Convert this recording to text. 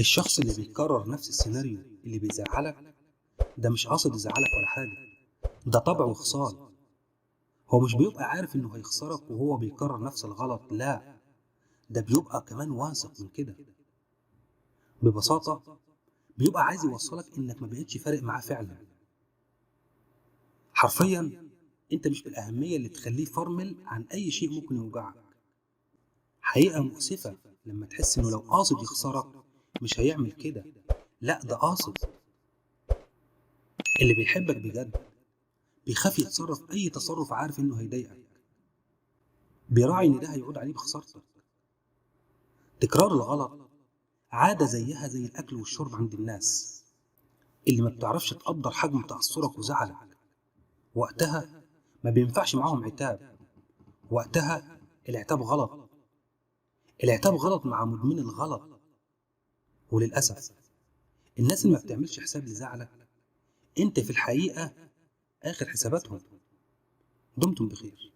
الشخص اللي بيكرر نفس السيناريو اللي بيزعلك ده مش قاصد يزعلك ولا حاجة، ده طبع وخصال. هو مش بيبقى عارف انه هيخسرك وهو بيكرر نفس الغلط، لا ده بيبقى كمان واثق من كده. ببساطة بيبقى عايز يوصلك انك ما بقتش فارق معاه فعلا. حرفيا انت مش بالأهمية اللي تخليه فرمل عن اي شيء ممكن يوجعك. حقيقة مؤسفة لما تحس انه لو قاصد يخسرك مش هيعمل كده، لا ده قاصد. اللي بيحبك بجد بيخاف يتصرف اي تصرف عارف انه هيضايقك، بيراعي ان ده هيعود عليه بخسارتك. تكرار الغلط عادة زيها زي الاكل والشرب عند الناس اللي ما بتعرفش تقدر حجم تأثرك وزعلك. وقتها ما بينفعش معاهم عتاب، وقتها العتاب غلط. العتاب غلط مع مدمن الغلط. وللأسف الناس اللي ما بتعملش حساب لزعلك انت في الحقيقة آخر حساباتهم. دمتم بخير.